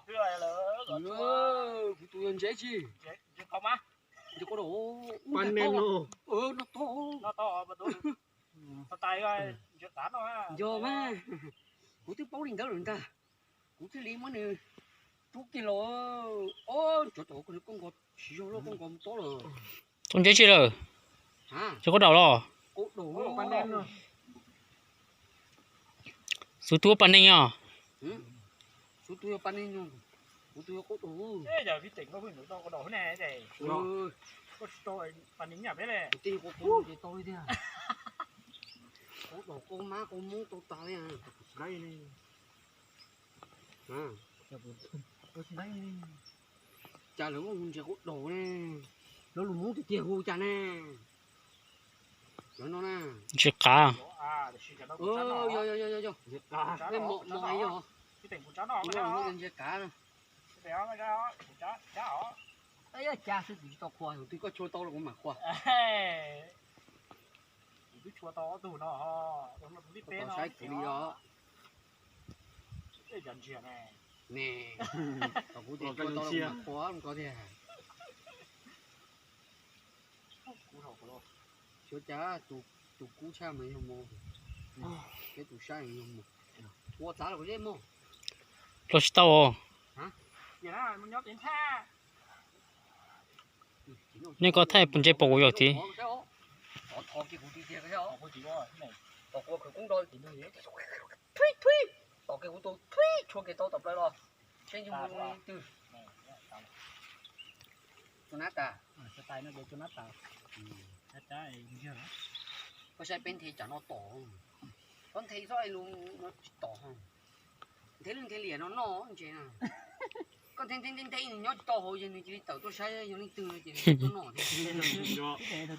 Kuv tus yog ntses tsi. Ntses qaub daum. No to. Yog mas, kuv twb paub li ntawd lawm ntag. Kuv thiaj li muab nws rub kiag los. Ob, cov tom koj nkaus tsis yog loj, koj nkaus tob lawm. Tau ntses tsi lawm? Cov qaub daum los? Xub tus ua pas neeg os. Xub tus yog pas neeg, kuv tus yog qaub daum. Qaub daum qaub mab qaub mub tau tas li. Cas lawv muab ntses qaub daum ne? Lawv lus Hmoob tiag tiag hu cas ne? Cov no na. Ntses qav. Yog, yog, yog, yog, yog. Ntses qav. Ntses qav. Cas xwb kuv tsis tau qhua, tus twg koj tshua tau los kuv mam qhua. Kuv twb tshua tau ob tug no. Saib kuv li os. Ne, kuv tshua tau los kuv mam qhua koj tiag. Xyov cas tus kub tshaj mas yog mus, thiab tus saib yog mus. Ua txav los kuv zeb mog. Los tsis tau. Nej koj thaij ntses pom kuv yog tid. Tom kiag kuv tus thuib tshua kiag tau tom plaws los, seb ntsej muag zoo li twg. Tsuas nab tas. Koj saib peb nthe tsam no tom, koj nthe txhob lus no tsis tom. Nthe lwj nthe liam no noj ntses na. Koj nthe nthe nthe nthe nws nyob tsis tau hauv ces nws cia li tawm tuaj saib yog leej twg no ces nws tuaj noj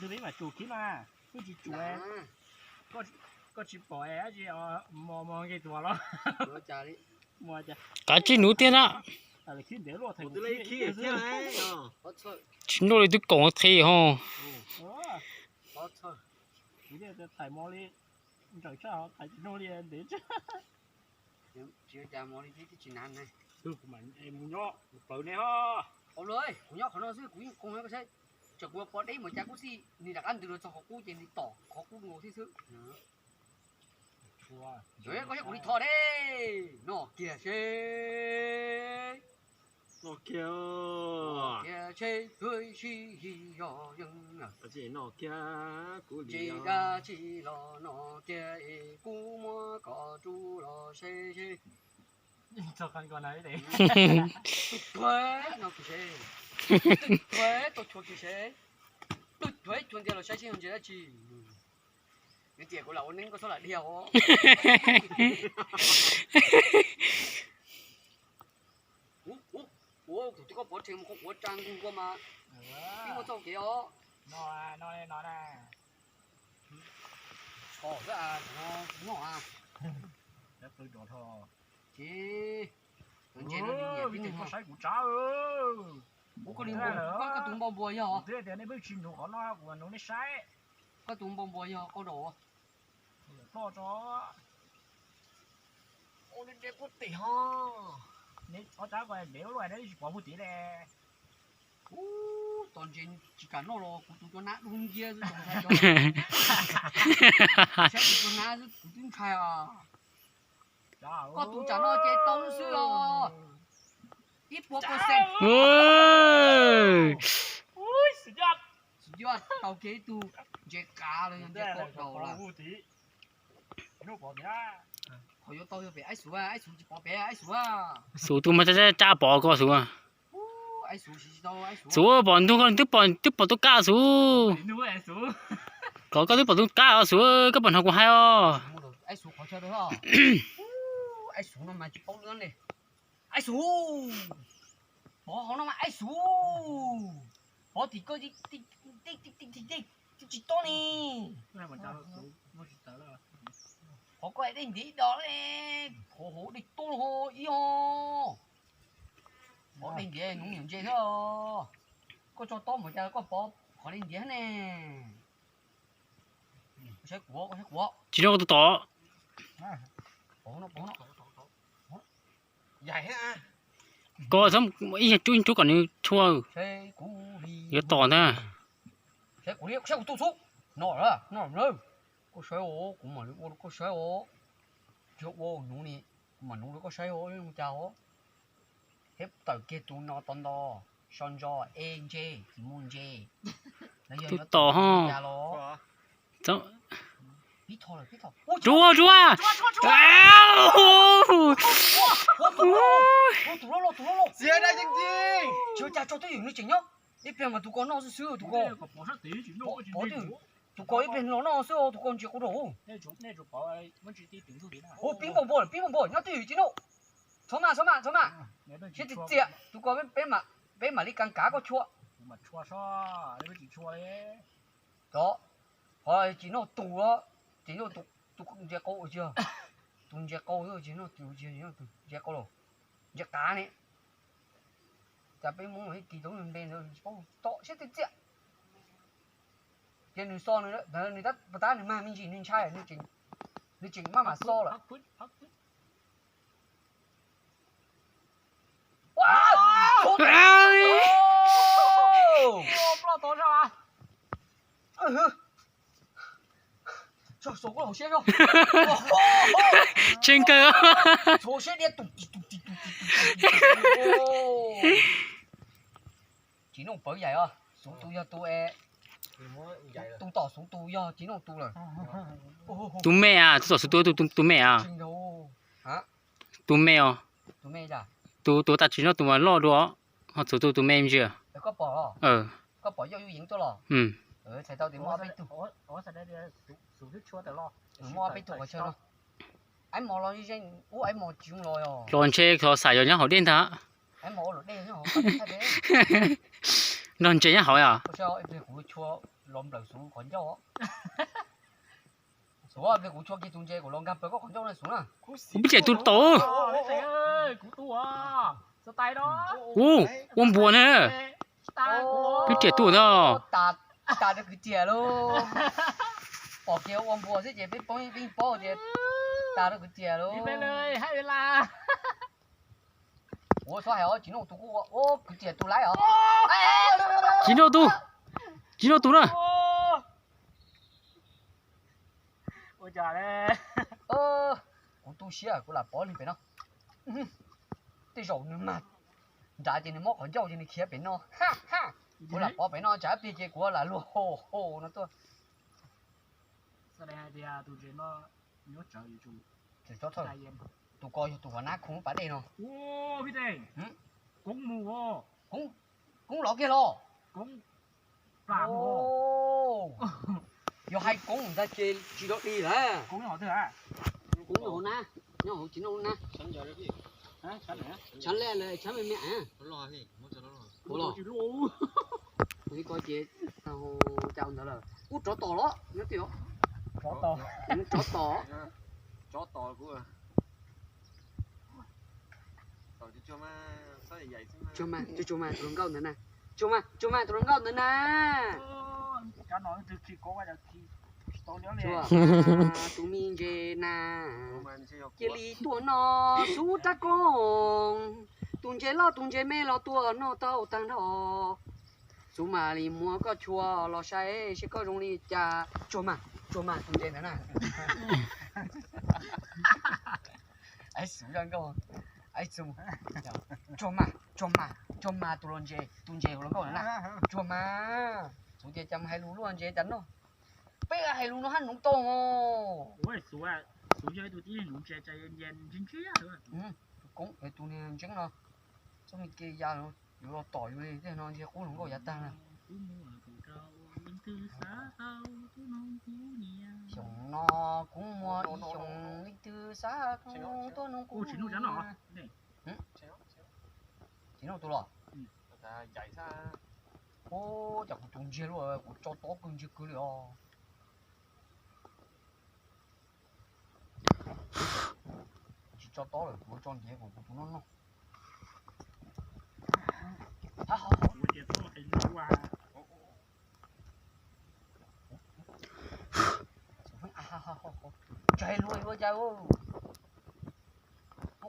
thiab. Koj tsis pom dab tsi mos mos nqis tuag los. Kav tsij nuv tiag na. Tsis nrauj li twb koom qhi ho. Kuv nyob qhov no xwb kuv yeej koom, tsam kuv pov deb mus cas kuj xij nws rov qab ntws los txog qhov qub ces nws tom qhov qub nkaus thiab xwb. Koj thiab kuv li tho de, noj kiag seb. Noj kiag seb, sib hi yog yeej. Noj kiag, kuv li dab tsi los noj kiag es kuv muab koj rub los seb seb. Tus thuav no kiag seb, tus thuav tau tshua kiag seb, tus thuav tshua ntiag los saib seb yog ntses dab tsi. Nws tias kuv lam ua neeb koj txhob lam dhia os. Ua tus twg koj pov rhe mus qhuav qhuav tsa nkuj koj mas, ib muaj txoj kev os. Tshos xwb, noj a. Ces ntses no nyiam nyiam tib neeg saib kuv tsav. Ua koj li npau, koj tus npau npua yog, tias nej pheej tsis nug qhov no kuv nuv nej saib. Koj tus npau npua yog qaub daum. Ploj tso. Ua nws nres puag tim ho. Neb ob tsab ko ntev ua luaj neb tsis pom puag tim le. Ub, tos ntses tsis kam noj los kuv tus cua nab dub nciab xwb, saib tus cua nab xwb kuv twb ntshai os. Koj tus tsam no ces tau lub xwb os. Ib puas percent. Tau kiag ib tug ntses qav los yog ntses qaub daum lawm. Qhov yuav tau yog pem Aib Xuv, Aib Xuv tsis pom pem Aib Xuv. Xuv tus mas tsab pom koj Xuv. Xuv pom ntug koj twb pom, twb pom tus kab Xuv. Kom koj twb pom tus kab os Xuv, koj puas hnov kuv hais os? Aib Xuv qhov chaw, Aib Xuv no mas tsis paub lwm li. Aib Xuv, pov hauv no mas Aib Xuv, pov tim koj tsis tob ni. Qhov koj dej ntiav ib dos le, qhov hauv dej tuab ib ho. Pov dej ntiav nuv niam ntses xwb. Koj tso tob npaum cas koj pov qhov dej ntiav ne. Saib kuv, koj saib kuv. Tsis noj koj tus tod. Yaim thiab. Koj txhob ib yam rub rub kom nws tshua, yuav tom ntag. Saib kuv, saib kuv tu xub. No, no, koj saib os, kuv mam li ua rau koj saib os. Yog ua nuv ni, kuv mam nuv rau koj saib os, zoo cas os. Thiab tawm kiag tus no tod nto, so ntso, e ntse, tsis muaj ntse. Tus tom ho. Rua, rua. Tus ko ib pliag los noj xwb, tus ko ib pliag los noj xwb, tus ko ntsia quv rau. Ua pib npaum npaum, pib npaum npaum nyob twj ywm Tsis Nuj. Txhob maj, txhob maj, txhob maj. Siab txias txias, tus ko peb mam li kas kav koj tshua. Cov, qhov Tsis Nuj tus, Tsis Nuj tus ntsia qau ua tsi, tus ntsia qau, Tsis Nuj tus ntsia qau los, ntsia qav ne. Cas peb Hmoob ib kis tau npe ntawd tsis paub tom siab txias txias. Ces nws xo nws, nws tab puas tab nws mag me ntsis nws ntshai, nws tseem maj mam xo lawm. Tshee kawg. Tsis Nuj pawv yaim os, xuv tus yog tus, tus tom xuv tus yog Tsis Nuj tus lawm. Tus me as, tus tom xuv tus, tus me as. Tus me os. Tus tus tas Tsis Nuj tus mas loj dua, ho xuv tus tus me ntsia. Los ntshe txhos xaim yog nyob hauv dej ntag. Nrog ntses nyob hauv os. Kuv pib riam tus tod. Ua npuas na. Pib riam tus no. Tas rau kwv tij lawm. Pom kiag ua npuas xwb ces peb poob peb paub tias tas rau kwv tij lawm. Ua txhob hais os, Tsis Nuj tus kuj ua, kwv tij tus laib os. Tsis Nuj tus, Tsis Nuj tus na. Kuv tu siab kuv lam pov li pem no. Tej zaum nws mag nrad ces nws muab qhov ncauj ces nws khiav pem no. Kuv lam pov pem no tsam ib pliag ces kuv lam luag hos hos no tuaj. Tus ko yog tus uas nab khoov pas dej no. Koob los kiag los. Yog hais koob ntag ces tsis tau dig lawm. Koob nyob hauv na, nyob hauv Tsis Nuj na. Tshav laj lawm, tshav me me. Ua li ko ces tau cas ntawd lawm. Ub, tsov tom los nyob twj os. Tsov tom. Tsuag mas, tsuag mas tus hluas nkauj ntawd na. Tsuag mas, tsuag mas tus hluas nkauj ntawd na. Tus me ntses na. Cia li tuaj noj xub rab kooj. Tus ntses loj tus ntses me los tuaj noj tau tag nrho. Xub mam li muab koj tshua los saib seb koj zoo li cas. Tsuag mas, tsuag mas tus ntses ntawd na. Xub zoo nkauj. Tsuag mas, tsuag mas, tsuag mas tus los ntses, tus ntses hluas nkauj ntawd na. Tsuag mas. Xub tias cas mus hais lus luaj ntses cas noj. Peb hais lus no hab noov tau. Tus ntses, tus ntses no, tus ntses no, txoj me ke ya yuav los tom yus li tej no ntsia qub hluas nkauj yav tag na. Xyoo no kuv muaj ib xyoos leej twg xav tuaj noog kuv. Tsis noj tus los. Ub, cas kuv tus ntsiag luaj, kuv tso tob kawg ntsiag kawg li os. Tsis tso tob lawm, kuv tso ntiav kom kuv tus noj noj. Tsaig luag yuav cas. Muab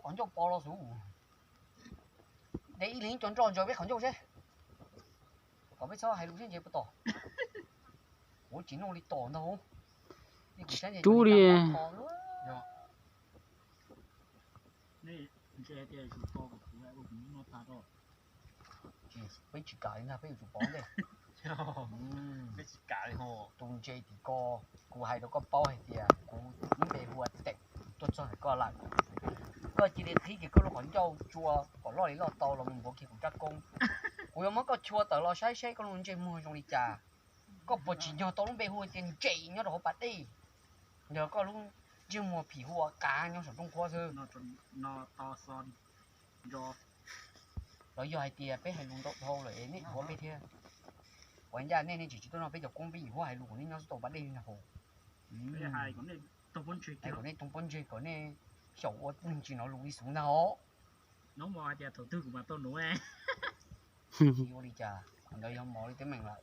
qhov ncauj pov los xwb. De ib leeg ib co nroj ntsaws peb qhov ncauj seb, kom peb txhob hais lus seb ntses puas tom. Kuv tsis noj li tom ntag. Rub li. Peb tsis kam li ntag, peb yuav tsum pov ntej. Tus ntses tim ko, kuv hais rau koj paub hais tias kuv lub npe hu ua Teem, tuaj txog ntawm koj lawm. Koj cia li qhib kiag koj lub qhov ncauj tsua kom loj li loj tau los mus npuav kiag kuv rab koob. Kuv yuav muab koj chua tawm los saib seb koj lub ntsej muag zoo li cas. Koj puas tsim nyog tau lub npe hu tias Ntses nyob rau hauv pas dej? Yog koj lub ntsej muag phim hu ua Qav nyob saum rooj qhuab xwb. Los yog hais tias peb hais lus ntau dhau lawm es nej dhuav peb thiab. Ua ncaj nej, nej tsis tsis tuaj noj peb cov koob, peb yim huab hais lus kom nej nyob xwb tau pas dej li ntag hos. Kom nej toog pob ntseg kom nej xyaum ua neeg tsis hnov lus li xwb ntag os. Tsis ua li cas, qhov ntawd yog mov li teeb meem lawm.